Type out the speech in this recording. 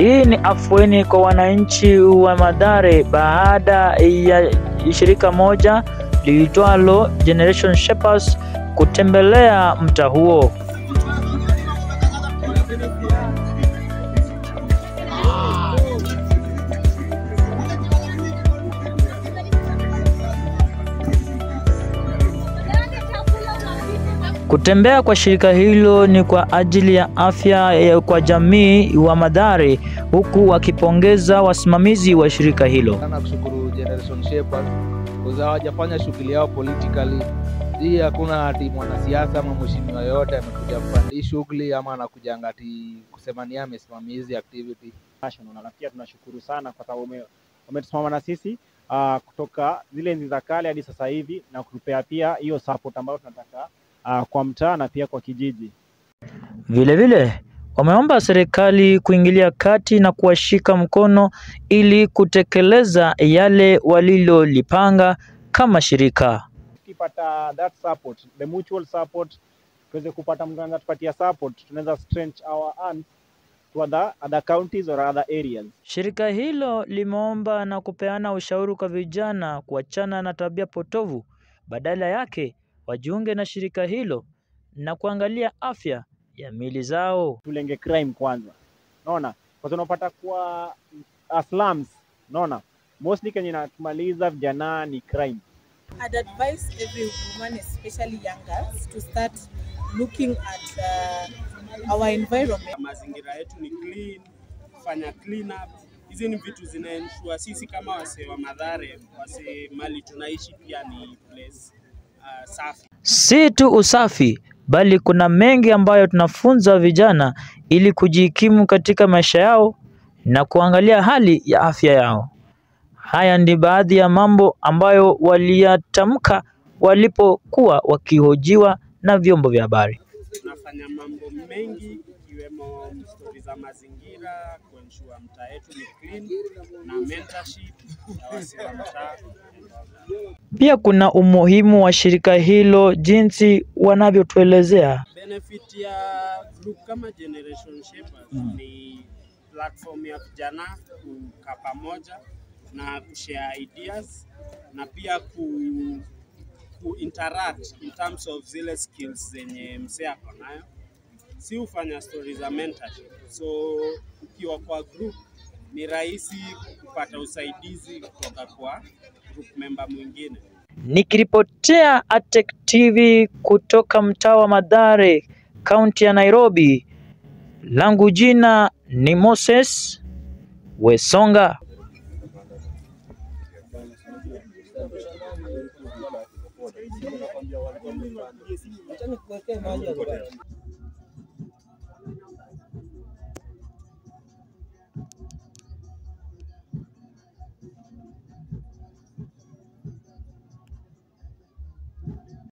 Hii ni afueni kwa wananchi wa Mathare baada ya shirika moja liitwalo Generation Shapers kutembelea mtaa huo. Kutembea kwa shirika hilo ni kwa ajili ya afya kwa jamii wa Mathare, huku wakipongeza wasimamizi wa shirika hilo. Sana kushukuru Generation Shapers kwa hawajafanya shughuli yao politically. Hii hakuna ati mwanasiasa ama mheshimiwa yote amekuja kufanya shughuli ama anakuja ati kusema ni amesimamia hizi activity. Na pia tunashukuru sana kwa sababu wametusimama na sisi kutoka zile enzi za kale hadi sasa hivi, na kutupea pia hiyo support ambayo tunataka kwa mtaa na pia kwa kijiji. Vile vile wameomba serikali kuingilia kati na kuwashika mkono ili kutekeleza yale walilolipanga kama shirika. Tukipata that support, the mutual support, tuweze kupata mtu anaweza tupatia support, tunaweza stretch our hands to other counties or other areas. Shirika hilo limeomba na kupeana ushauri kwa vijana kuachana na tabia potovu, badala yake wajiunge na shirika hilo na kuangalia afya ya miili zao. Tulenge crime kwanza. Unaona? Kwa sababu unapata kwa slums, unaona? Mostly kenye inatumaliza vijana ni crime. I'd advise every woman, especially young girls, to start looking at our environment. Mazingira yetu ni clean, kufanya clean up. Hizi ni vitu zina ensure sisi kama wasee wa Mathare, wasee mali tunaishi pia ni place safi. Si tu usafi, bali kuna mengi ambayo tunafunza vijana ili kujikimu katika maisha yao na kuangalia hali ya afya yao. Haya ndi baadhi ya mambo ambayo waliyatamka walipokuwa wakihojiwa na vyombo vya habari. Tunafanya mambo mengi ikiwemo stori za mazingira, kuensure mtaa yetu ni clean na mentorship ya wasee wa mtaa. Pia kuna umuhimu wa shirika hilo jinsi wanavyotuelezea. Benefit ya group kama Generation Shapers ni platform ya vijana kukaa pamoja na kushare ideas na pia ku interact in terms of zile skills zenye msee ako nayo. Si hufanya stories za mentorship, so ukiwa kwa group ni rahisi kupata usaidizi kutoka kwa group member mwingine. Nikiripotea Atech TV kutoka mtaa wa Mathare, kaunti ya Nairobi, langu jina ni Moses Wesonga.